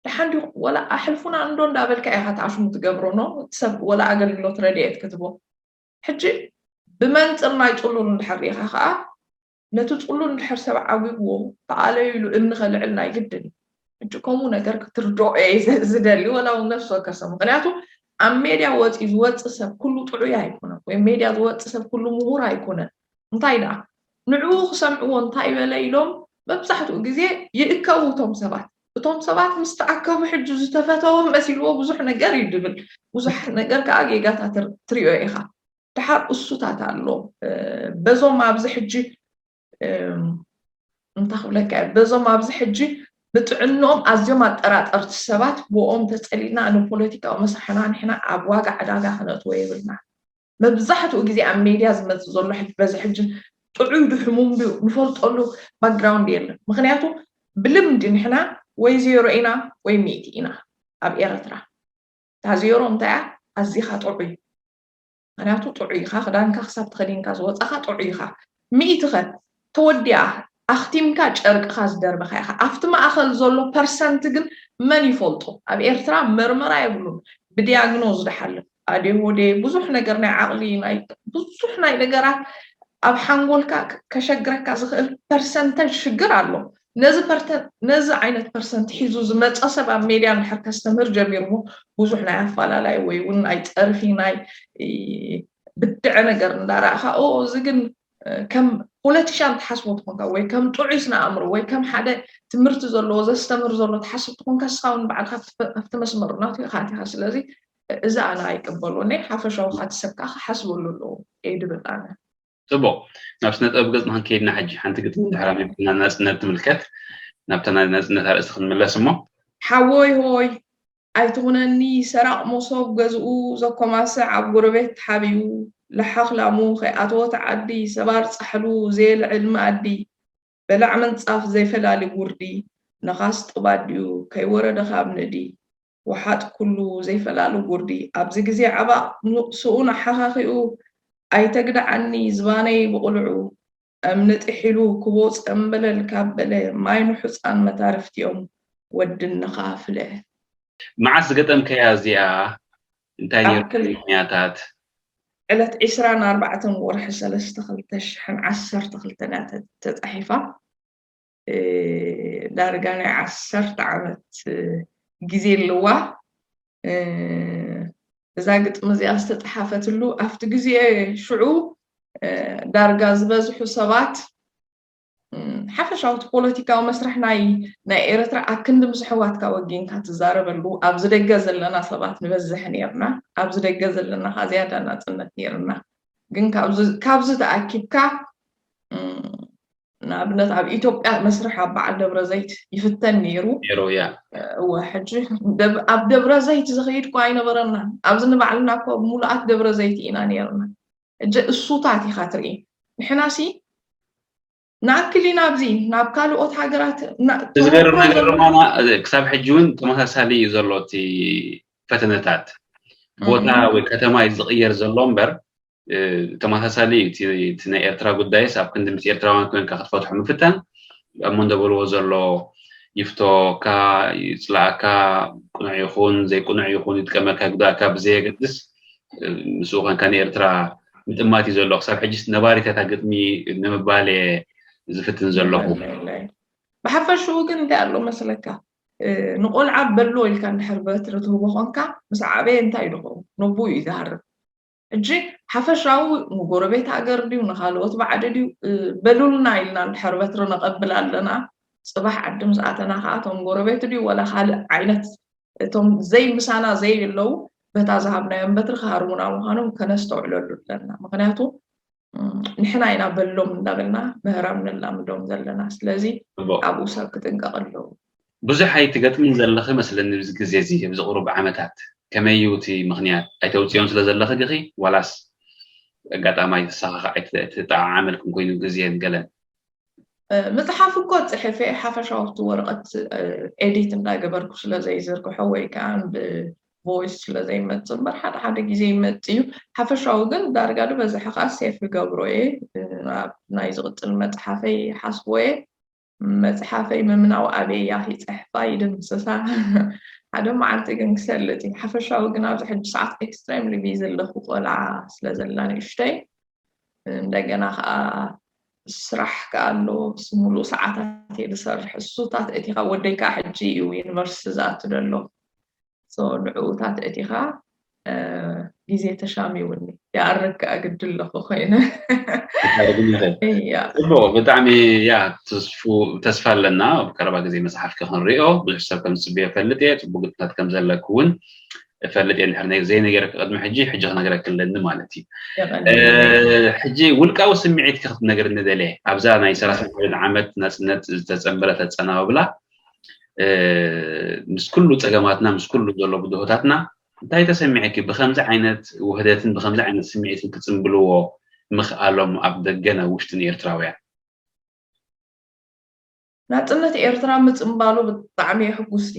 ደሓን ድዩ? ወላ ኣሕልፉና እንዶ እንዳበልካ ኢኻ ተኣሽሙ ትገብሮ ኖ ሰብ ወላ ኣገልግሎት ረድኤት ክትቦ። ሕጂ ብመንፅር ናይ ፅሉል እንድሕር ርኢኻ ከዓ ነቲ ፅሉል እንድሕር ሰብ ዓዊብዎ ተኣለዩ ኢሉ እምኒ ከልዕል ናይ ግድን እዩ። ሕጂ ከምኡ ነገር ክትርድኦ እየ ዝደሊ ወላ እውን ነፍሲ ወከፍ ሰብ። ምክንያቱ ኣብ ሜድያ ወፂኡ ዝወፅእ ሰብ ኩሉ ጥዑይ ኣይኮነን ወይ ሜድያ ዝወፅእ ሰብ ኩሉ ምሁር ኣይኮነን። እንታይ ደኣ ንዕኡ ክሰምዕዎ እንታይ በለ ኢሎም መብዛሕትኡ ግዜ ይእከቡ እቶም ሰባት። እቶም ሰባት ምስ ተኣከቡ ሕጂ ዝተፈተወ መሲልዎ ብዙሕ ነገር እዩ ድብል። ብዙሕ ነገር ከዓ ጌጋታት ትሪኦ ኢኻ። ደሓር እሱታት ኣሎ በዞም ኣብዚ ሕጂ እንታይ ክብለካ እየ፣ በዞም ኣብዚ ሕጂ ብጥዕንኦም ኣዝዮም ኣጠራጠርቲ ሰባት ብኦም ተፀሊእና ንፖለቲካዊ መስርሕና ንሕና ኣብ ዋጋ ዕዳጋ ክነእትዎ የብልና። መብዛሕትኡ ግዜ ኣብ ሜድያ ዝመፅእ ዘሎ ሕጂ በዚ ሕጂ ጥዑይ ዱ ሕሙም ድዩ ንፈልጠሉ ባክግራውንድ የለን። ምክንያቱ ብልምዲ ንሕና ወይ ዜሮ ኢና ወይ ሚእቲ ኢና ኣብ ኤረትራ። እታ ዜሮ እንታይ እያ? ኣዚኻ ጥዑይ። ምክንያቱ ጥዑይ ኢኻ፣ ክዳንካ ክሳብ ተኸዲንካ ዝወፃኻ ጥዑይ ኢኻ። ሚእቲ ኸ ተወዲኣ ኣኽቲምካ ጨርቅኻ ዝደርበኻ ኢኻ። ኣብቲ ማእኸል ዘሎ ፐርሰንት ግን መን ይፈልጦ? ኣብ ኤርትራ መርመራ የብሉን። ብዲያግኖዝ ዝሓልፍ ኣዴሆዴ ብዙሕ ነገር ናይ ዓቕሊ ናይ ብዙሕ ናይ ነገራት ኣብ ሓንጎልካ ከሸግረካ ዝኽእል ፐርሰንተጅ ሽግር ኣሎ። ነዚ ዓይነት ፐርሰንት ሒዙ ዝመፀ ሰብ ኣብ ሜድያ እንድሕር ከስተምህር ጀሚርሞ ብዙሕ ናይ ኣፋላላይ ወይ እውን ናይ ፀርፊ ናይ ብድዐ ነገር እንዳረእኻ እዚ ግን ከም ፖለቲሻን ትሓስቦ ትኾንካ ወይ ከም ጥዑይ ስነ ኣእምሮ ወይ ከም ሓደ ትምህርቲ ዘለዎ ዘስተምህር ዘሎ ትሓስብ ትኾንካ እስኻ እውን ባዕልካ ኣብቲ መስመር ናቱ ኢኻ ኣቲኻ። ስለዚ እዚ ኣነ ኣይቅበሎን እየ። ሓፈሻዊ ካቲ ሰብ ከዓ ክሓስበሉ ኣለዎ እየ ድብል ኣነ። ፅቡቕ፣ ናብ ስነ ጥበብ ገፅና ክንከይድና ሕጂ ሓንቲ ግጥሚ ድሕር ኣንቢብና ናፅነት ትምልከት ናብታ ናይ ናፅነት ኣርእስቲ ክንምለስ እሞ። ሓወይ ሆይ ኣይትኹነኒ ሰራቕ መሶብ ገዝኡ ዘኮማስዕ ኣብ ጎረቤት ተሓቢኡ ለሓኽ ላሙ ከይኣተወት ዓዲ ሰባር ፃሕሉ ዘየልዕል መኣዲ በላዕ ምንፃፍ ዘይፈላሊ ጉርዲ ነኻስ ጥባዲኡ ከይወረደ ካብ ንእዲ ወሓጥ ኩሉ ዘይፈላሉ ጉርዲ ኣብዚ ግዜ ዓባቕ ስኡን ኣሓኻኺኡ ኣይተግድዓኒ ዝባነይ ብቕልዑ እምኒ ጥሒሉ ክቦ ጸምበለል ካብ በለ ማይ ንሑጻን መታርፍቲኦም ወድንኻ ፍለ። መዓስ ዝገጠምከያ እዚኣ? እንታይ ነይሩ ምክንያታት? ዕለት ዕስራን ኣርባዕተን ወርሒ ሰለስተ ክልተ ሽሕን ዓሰርተ ክልተን እያ ተጻሒፋ። ዳርጋ ናይ ዓሰርተ ዓመት ግዜ ኣለዋ። እዛ ግጥሚ እዚኣ ዝተፅሓፈትሉ ኣብቲ ግዜ ሽዑ ዳርጋ ዝበዝሑ ሰባት ሓፈሻዊ እቲ ፖለቲካዊ መስርሕ ናይ ናይ ኤርትራ ኣብ ክንዲ ምስ ኣሕዋትካ ወጊንካ ትዛረበሉ ኣብዚ ደገ ዘለና ሰባት ንበዝሕ ነርና። ኣብዚ ደገ ዘለና ከኣ ዝያዳ ናጽነት ነርና። ግን ካብዚ ተኣኪብካ ንኣብነት ኣብ ኢትዮጵያ መስርሕ ኣብ በዓል ደብረ ዘይት ይፍተን ነይሩ። ነይሩ ያ እወ ሕጂ ኣብ ደብረ ዘይት ዝኸይድ እኮ ኣይነበረና። ኣብዚ ንባዕልና እኮ ሙሉኣት ደብረ ዘይት ኢና ነርና። ሕጂ እሱታት ኢኻ ትርኢ። ንሕናሲ ንኣክል ኢና ኣብዚ ናብ ካልኦት ሃገራት ዝገርም ነገር ድማ ክሳብ ሕጂ እውን ተመሳሳሊ እዩ ዘሎ እቲ ፈተነታት። ቦታ ወይ ከተማ እዩ ዝቕየር ዘሎ እምበር ተመሳሳሊ እዩ። እቲ ናይ ኤርትራ ጉዳይስ ኣብ ክንዲ ምስ ኤርትራውያን ኮይንካ ክትፈትሖ ምፍታን ኣብ መንዶ በልዎ ዘሎ ይፍቶካ ይፅላእካ፣ ቅኑዕ ይኹን ዘይቅኑዕ ይኹን ይጥቀመካ ይጉዳእካ ብዘየገድስ ምስኡ ኮንካ ንኤርትራ ምጥማት እዩ ዘሎ። ክሳብ ሕጂ ነባሪት እታ ግጥሚ ንምባል እየ ዝፍትን ዘለኹ። ብሓፈሽኡ ግን እንታይ ኣሎ መስለካ፣ ንቆልዓ በሎ ኢልካ እንድሕር በትሪ ትህቦ ኮንካ ምስ ዓበየ እንታይ ይድኸውን ነቡ እዩ ዝሃርም። ሕጂ ሓፈሻዊ ንጎረቤት ሃገር ድዩ ንካልኦት ባዕዲ ድዩ በሉልና ኢልና እንድሕር በትሪ ነቐብል ኣለና። ፅባሕ ዓዲ ምስ ኣተና ከዓ እቶም ጎረቤት ድዩ ወላ ካልእ ዓይነት እቶም ዘይምሳና ዘይብለው በታ ዝሃብናዮም በትሪ ክሃርሙና ምዃኖም ከነስተውዕለሉ ኣለና። ምክንያቱ ንሕና ኢና በሎም እንዳበልና ምህራም ነላምዶም ዘለና። ስለዚ ኣብኡ ሰብ ክጥንቀቕ ኣለዎ። ብዙሕ ኣይትገጥምን ዘለኺ መስለኒ ኣብዚ ግዜ እዚ ኣብዚ ቁሩብ ዓመታት። ከመይ እዩ እቲ ምኽንያት? ኣይተውፅዮም ስለ ዘለኺ ዲኺ ዋላስ ኣጋጣሚ ኣይተሰኻኽዕ ኣይተጠዓዓመልኩም ኮይኑ ግዜን ገለን? መፅሓፍ እኮ ፅሕፈ ሓፈሻዊ ኣብቲ ወረቐት ኤዲት እንዳገበርኩ ስለ ዘይዝርግሖ ወይ ከዓ ብቮይስ ስለ ዘይመፅእ እምበር ሓደ ሓደ ግዜ ይመፅእ እዩ። ሓፈሻዊ ግን ዳርጋ ዝበዝሐ ከዓ ሴፍ ይገብሮ እየ። ኣብ ናይ ዝቕፅል መፅሓፈይ ይሓስቦ እየ። መፅሓፈይ ምምናው ኣበይ እያ ይፅሕፋ ይድምስሳ ሓደ መዓልቲ ግን ክሰልጥ እዩ። ሓፈሻዊ ግን ኣብዚ ሕጂ ሰዓት ኤክስትሬምሊ ቢዚ ኣለኹ ቆልዓ ስለ ዘላ ንእሽተይ። እንደገና ከዓ ስራሕ ከዓ ኣሎ። ሙሉእ ሰዓታት እየ ዝሰርሕ። እሱታት እቲ ካብ ወደይ ከዓ ሕጂ እዩ ዩኒቨርሲቲ ዝኣቱ ዘሎ። ንዕኡታት እቲ ከዓ ግዜ ተሻሚውኒ ይኣርግ ከዓ ግዲ ኣለኹ ኮይነ። ፅቡቅ ብጣዕሚ ያ ተስፋ ኣለና ኣብ ቀረባ ግዜ መፅሓፍኪ ክንሪኦ ብዙሕ ሰብ ከም ዝፅበዮ ፈልጥ እየ። ፅቡቅ ግጥምታት ከም ዘለኪ እውን እፈልጥ እየ። እንድሕር ዘይነገረኪ ቅድሚ ሕጂ ሕጂ ክነግረኪ ኣለኒ ማለት እዩ። ሕጂ ውልቃዊ ስምዒትኪ ክትነግርኒ ደልየ ኣብዛ ናይ ሰላሳ ሓደ ዓመት ናፅነት ዝተፀንበረ ተፀናብላ ምስ ኩሉ ፀገማትና ምስ ኩሉ ዘሎ ብድሆታትና እንታይ ተሰሚዐኪ? ብከምዚ ዓይነት ውህደትን ብከምዚ ዓይነት ስምዒትን ክፅንብልዎ ምኽኣሎም ኣብ ደገን ኣብ ውሽጥን ኤርትራውያን? ናፅነት ኤርትራ ምፅንባሉ ብጣዕሚ እየ ሕጉስቲ።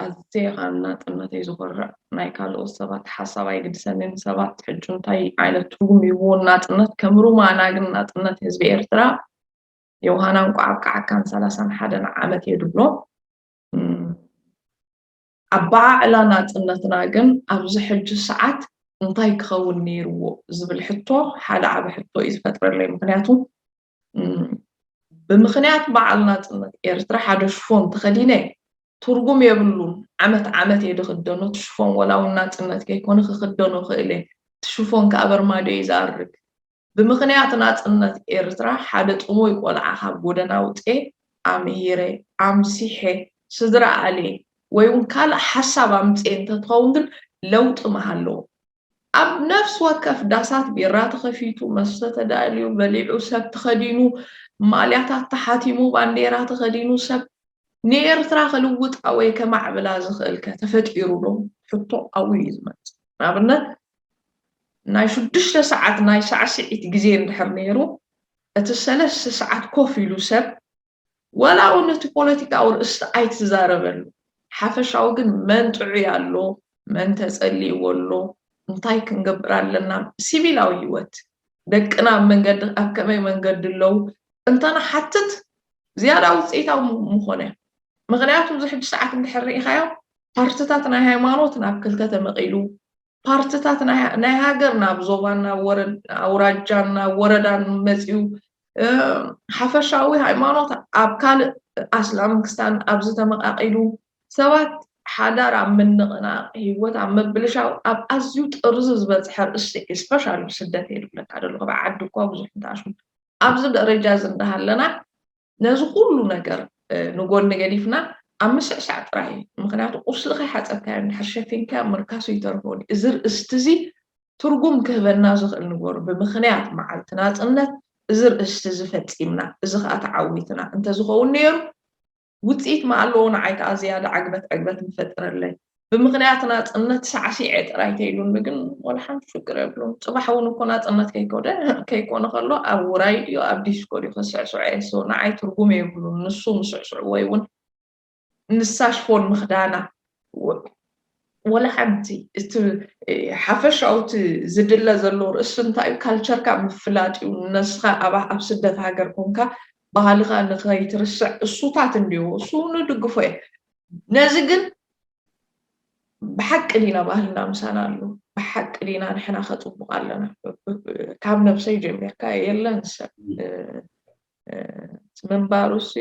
ኣዝየ ካብ ናፅነተይ ዝኾርዕ። ናይ ካልኦት ሰባት ሓሳብ ኣይግድሰንን። ሰባት ሕጂ እንታይ ዓይነት ትርጉም ይህብዎ ናፅነት ከም ሩማና ግን ናፅነት ህዝቢ ኤርትራ ዮሃና እንቋዕ ኣብቅዓካን ሰላሳን ሓደን ዓመት እየ ድብሎ። ኣበዓዕላ ናፅነትና ግን ኣብዚ ሕጂ ሰዓት እንታይ ክኸውን ነይርዎ ዝብል ሕቶ ሓደ ዓቢ ሕቶ እዩ ዝፈጥረለይ። ምክንያቱ ብምክንያት በዓል ናፅነት ኤርትራ ሓደ ሽፎን ተኸዲነ ትርጉም የብሉን። ዓመት ዓመት እየ ዝኽደኖ እቲ ሽፎን ወላ እውን ናፅነት ከይኮነ ክኽደኖ ክእለ እቲ ሽፎን ከዓ በርማዶ እዩ ዝኣርግ። ብምኽንያት ናፅነት ኤርትራ ሓደ ጥሙይ ቆልዓ ካብ ጎደና ኣውፅኤ ኣምሂረ ኣምሲሐ ስድራ ኣልየ ወይ እውን ካልእ ሓሳብ ኣምፅኤ እንተትኸውን ግን ለውጢ ምሃለዎ። ኣብ ነፍሲ ወከፍ ዳሳት ቢራ ተኸፊቱ፣ መስተ ተዳልዩ፣ በሊዑ፣ ሰብ ተኸዲኑ፣ ማልያታት ተሓቲሙ፣ ባንዴራ ተኸዲኑ፣ ሰብ ንኤርትራ ክልውጣ ወይ ከማዕብላ ዝኽእል ከ ተፈጢሩ ዶ? ሕቶ ኣብኡ እዩ ዝመፅእ። ንኣብነት ናይ ሽዱሽተ ሰዓት ናይ ሳዕስዒት ግዜ እንድሕር ነይሩ እቲ ሰለስተ ሰዓት ኮፍ ኢሉ ሰብ ዋላ እውን እቲ ፖለቲካዊ ርእስቲ ኣይትዛረበሉ። ሓፈሻዊ ግን መን ጥዑይ ኣሎ፣ መን ተፀሊእዎ ኣሎ፣ እንታይ ክንገብር ኣለና፣ ሲቪላዊ ህይወት ደቅና ኣብ መንገዲ ኣብ ከመይ መንገዲ ኣለዉ እንተንሓትት ዝያዳ ውፅኢታዊ ምኾነ። ምክንያቱ እዚ ሕጂ ሰዓት እንድሕር ርኢኻዮ ፓርትታት ናይ ሃይማኖት ናብ ክልተ ተመቒሉ፣ ፓርትታት ናይ ሃገር ናብ ዞባን ናብ ኣውራጃን ናብ ወረዳን መፂኡ ሓፈሻዊ ሃይማኖት ኣብ ካልእ ኣስላም ክስታን ኣብዚ ተመቃቂሉ ሰባት ሓዳር ኣብ ምንቕናቕ ህይወት ኣብ ምብልሻው ኣብ ኣዝዩ ጥርዚ ዝበፅሐ ርእሲ እዩ። ስፔሻሊ ስደት እየ ዝብለካ ዘለኹ ብዓዲ እኳ ብዙሕ እንተኣሽሙ ኣብዚ ደረጃ እዚ እንዳሃለና ነዚ ኩሉ ነገር ንጎኒ ገዲፍና ኣብ ምስዕሳዕ ጥራይ እዩ። ምክንያቱ ቁስሊ ከይሓፀብካዮ እንድሕር ሸፊንካዮ ምርካሱ ይተርፎ። እዚ ርእስቲ እዚ ትርጉም ክህበና ዝኽእል ንገሩ። ብምክንያት መዓልቲ ናፅነት እዚ ርእስቲ እዚ ፈፂምና፣ እዚ ከዓ ተዓዊትና እንተዝኸውን ነይሩ ውፅኢት ምኣለዎ ንዓይ ከዓ ዝያዳ ዕግበት ዕግበት ምፈጥረለይ። ብምክንያት ናፅነት ሳዕሲዐ ጥራይ ተይሉኒ ግን ወላ ሓንቲ ሽግር የብሉን። ፅባሕ እውን እኮ ናፅነት ከይኮደ ከይኮነ ከሎ ኣብ ውራይ ድዩ ኣብ ዲስኮ ድዩ ክስዕስዖ እየ። So ንዓይ ትርጉም የብሉን ንሱ ምስዕስዑ ወይ እውን ንሳ ሽፎን ምክዳና ወላ ሓንቲ። እቲ ሓፈሻዊ እቲ ዝድለ ዘሎ ርእሲ እንታይ እዩ? ካልቸርካ ምፍላጥ እዩ። ነስኻ ኣብ ኣብ ስደት ሃገር ኮንካ ባህልኻ ንኸይትርስዕ እሱታት እንድዩ እሱ ንድግፎ እየ። ነዚ ግን ብሓቂ ዲና ባህልና ምሳና ኣሎ? ብሓቂ ዲና ንሕና ከፅቡቕ ኣለና? ካብ ነብሰይ ጀሚርካ የለን ሰብ እቲ ምንባሩ ሲ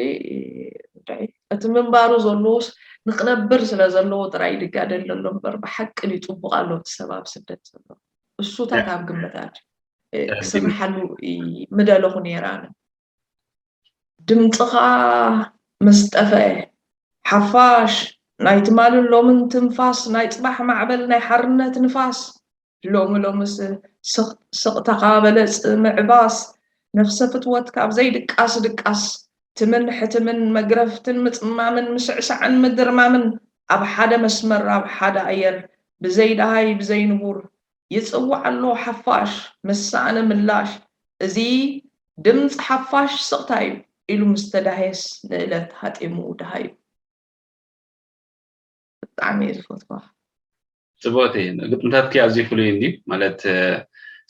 እቲ ምንባሩ ዘለዎስ ንክነብር ስለ ዘለዎ ጥራይ ድጋደል ዘሎ እምበር ብሓቂ ድዩ ፅቡቅ ኣሎ እቲ ሰብ ኣብ ስደት ዘሎ እሱታት ኣብ ግምታት ክስርሓሉ ምደለኹ ነይራነ። ድምፅኻ ምስ ጠፈአ ሓፋሽ ናይ ትማልን ሎምን ትንፋስ ናይ ፅባሕ ማዕበል ናይ ሓርነት ንፋስ ሎሚ ሎምስ ስቕታኻ በለጽ ምዕባስ ነፍሰ ፍትወት ካብ ዘይድቃስ ድቃስ ትምን ሕትምን መግረፍትን ምጽማምን ምስዕሳዕን ምድርማምን ኣብ ሓደ መስመር ኣብ ሓደ ኣየር ብዘይ ደሃይ ብዘይ ንቡር ይጽዋዕ ኣሎ ሓፋሽ ምሳነ ምላሽ እዚ ድምፂ ሓፋሽ ስቕታ እዩ ኢሉ ምስ ተዳህየስ ንእለት ሃጢሙ ደሃዩ። ብጣዕሚ እየ ዝፈትዋ። ፅቡቅ እዩ። ግጥምታትኪ ኣዝዩ ፍሉይ እንድዩ ማለት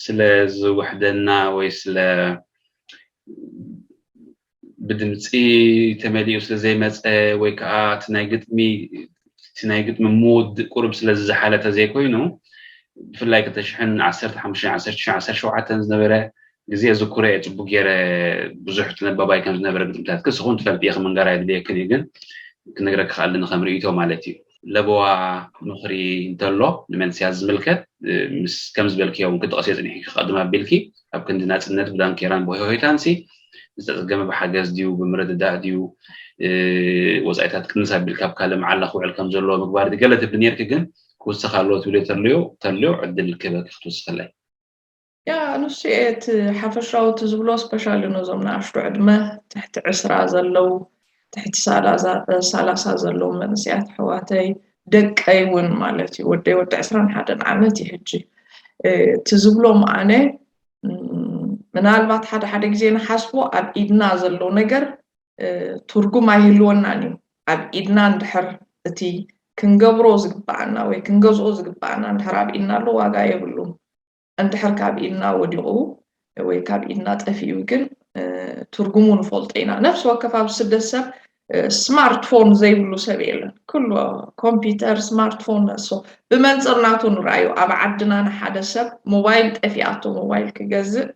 ስለ ዝውሕደና ወይ ስለ ብድምፂ ተመሊኡ ስለ ዘይመፀ ወይ ከዓ እቲ ናይ ግጥሚ እቲ ናይ ግጥሚ ሙድ ቁሩብ ስለ ዝዝሓለ ተዘይኮይኑ ብፍላይ ክልተ ሽሕን ዓሰርተ ሓሙሽተን ዓሰርተ ሽሕን ዓሰርተ ሸውዓተን ዝነበረ ግዜ ዝኩረ እየ ፅቡቅ ገይረ ብዙሕ ተነባባይ ከም ዝነበረ ግጥምታት ክስኹን ትፈልጥ እየ ክምንገር ኣይድልየክን እዩ ግን ክነግረካ ከኣለኒ ከም ርእይቶ ማለት እዩ ለበዋ ምኽሪ እንተሎ ንመንስያት ዝምልከት ምስ ከም ዝበልክዮ እውን ክጠቕስ እየ ፅኒሕኪ ክቐድም ኣቢልኪ ኣብ ክንዲ ናፅነት ብዳንኬራን ብሆይሆይታን ሲ ዝተፀገመ ብሓገዝ ድዩ ብምርድዳእ ድዩ ወፃኢታት ቅንስ ኣቢልካ ኣብ ካልእ መዓላ ክውዕል ከም ዘለዎ ምግባር ድዩ ገለ ትብሊ ነርኪ ግን ክውስኽ ኣለዎ ትብልዮ ተልዮ ተልዮ ዕድል ክህበኪ ክትውስኽለይ ያ ንሱ እየ እቲ ሓፈሻዊ እቲ ዝብሎ ስፔሻሊ ነዞም ንኣሽቱ ዕድመ ትሕቲ ዕስራ ዘለው ትሕቲ ሳላሳ ዘለው መንእሰያት ኣሕዋተይ ደቀይ እውን ማለት እዩ ወደይ ወዲ ዕስራን ሓደን ዓመት እዩ ሕጂ እቲ ዝብሎም ኣነ ምናልባት ሓደ ሓደ ግዜ ንሓስቦ ኣብ ኢድና ዘሎ ነገር ትርጉም ኣይህልወናን እዩ ኣብ ኢድና እንድሕር እቲ ክንገብሮ ዝግባኣና ወይ ክንገዝኦ ዝግባኣና እንድሕር ኣብ ኢድና ኣሎ ዋጋ የብሉን እንድሕር ካብ ኢድና ወዲቑ ወይ ካብ ኢድና ጠፊኡ ግን ትርጉሙ ንፈልጦ ኢና ነፍሲ ወከፍ ኣብ ስደት ሰብ ስማርትፎን ዘይብሉ ሰብ የለን ኩሉ ኮምፒተር ስማርትፎን ነሶ ብመንፅር ናቱ ንረኣዩ ኣብ ዓድና ንሓደ ሰብ ሞባይል ጠፊኣቶ ሞባይል ክገዝእ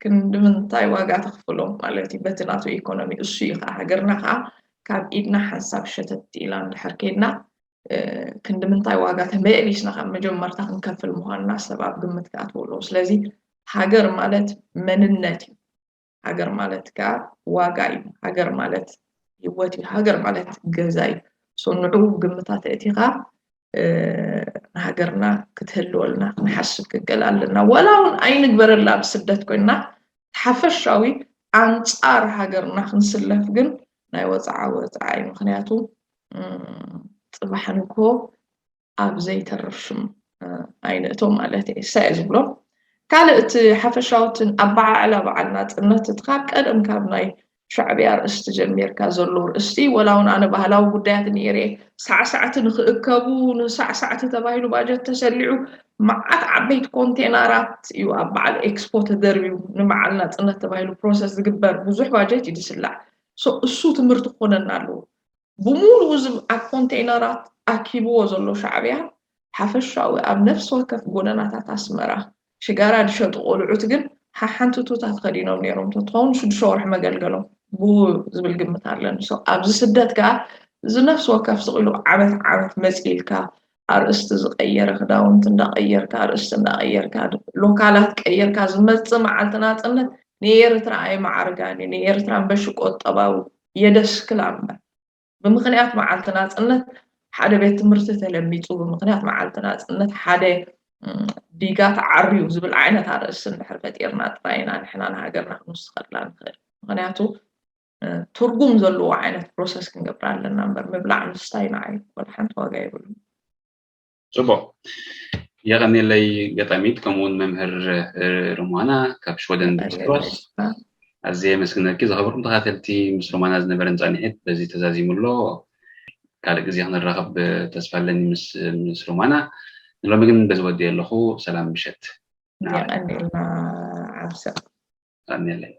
ክንዲ ምንታይ ዋጋ ተኽፍሎ ማለት እዩ በቲ ናቱ ኢኮኖሚ እሱ እዩ ከዓ ሃገርና ከዓ ካብ ኢድና ሓንሳብ ሸተት ኢላ እንድሕር ከይድና ክንዲ ምንታይ ዋጋ ተመሊስና ካብ መጀመርታ ክንከፍል ምዃንና ሰብ ኣብ ግምት ክኣትዎ ኣለዎ ስለዚ ሃገር ማለት መንነት እዩ ሃገር ማለት ከዓ ዋጋ እዩ ሃገር ማለት ህይወት እዩ ሃገር ማለት ገዛ እዩ ንዑ ግምታት እቲኻ ንሃገርና ክትህልወልና ክንሓስብ ክክእል ኣለና ወላ እውን ኣይንግበረላ ብስደት ኮይና ሓፈሻዊ ኣንፃር ሃገርና ክንስለፍ ግን ናይ ወፃዓ ወፃዓ እዩ ምክንያቱ ፅባሕ ንግሆ ኣብ ዘይተርፍ ሽም ኣይንእቶ ማለት እየ እሳ እየ ዝብሎ ካልእ እቲ ሓፈሻውትን ኣበዓዕላ በዓል ናፅነት እቲ ካብ ቀደም ካብ ናይ ሻዕብያ ርእስቲ ጀሚርካ ዘሎ ርእስቲ ወላ እውን ኣነ ባህላዊ ጉዳያት ነይረ ሳዕሳዕቲ ንክእከቡ ንሳዕሳዕቲ ተባሂሉ ባጀት ተሰሊዑ መዓት ዓበይቲ ኮንቴናራት እዩ ኣብ በዓል ኤክስፖ ተደርብዩ ንበዓል ናፅነት ተባሂሉ ፕሮሰስ ዝግበር ብዙሕ ባጀት እዩ ዝስላዕ እሱ ትምህርቲ ክኾነና ኣለዎ ብሙሉኡ ዝብ ኣብ ኮንቴይነራት ኣኪብዎ ዘሎ ሻዕብያ ሓፈሻዊ ኣብ ነፍሲ ወከፍ ጎደናታት ኣስመራ ሽጋራ ዝሸጡ ቆልዑት ግን ሓሓንቲ ቱታ ተኸዲኖም ነይሮም ተትኸውን ሽዱሽተ ወርሒ መገልገሎም ብኡ ዝብል ግምት ኣለኒ። So ኣብዚ ስደት ከዓ እዚ ነፍሲ ወከፍ ስቕ ኢሉ ዓመት ዓመት መፂኡ ኢልካ ኣርእስቲ ዝቀየረ ክዳውንቲ እንዳቀየርካ ኣርእስቲ እንዳቀየርካ ሎካላት ቀይርካ ዝመፅእ መዓልቲ ናፅነት ንኤርትራ ኣይመዓርጋን እዩ። ንኤርትራ እምበሺ ቆጠባዊ የደስክላ እምበር፣ ብምኽንያት መዓልቲ ናፅነት ሓደ ቤት ትምህርቲ ተለሚፁ፣ ብምኽንያት መዓልቲ ናፅነት ሓደ ዲጋ ተዓርዩ ዝብል ዓይነት ኣርእስቲ እንድሕር ፈጢርና ጥራይ ኢና ንሕና ንሃገርና ክንውስኸላ ንኽእል። ምኽንያቱ ትርጉም ዘለዎ ዓይነት ፕሮሰስ ክንገብር ኣለና እምበር ምብላዕ ምስታይ ንዓይ ወላ ሓንቲ ዋጋ የብሉ። ፅቡቅ፣ የቐኒለይ ገጣሚት ከምኡውን መምህር ሮማና ካብ ሽወደን ብስትሮስ። ኣዝየ የመስግነኪ። ዝኸበርኩም ተኻተልቲ፣ ምስ ሮማና ዝነበረን ፃንሒት በዚ ተዛዚሙ ኣሎ። ካልእ ግዜ ክንራኸብ ተስፋ ኣለኒ ምስ ሮማና። ንሎሚ ግን በዚ ወዲ ኣለኹ። ሰላም ምሸት። የቐኒልና ዓብሰ። የቐኒለይ።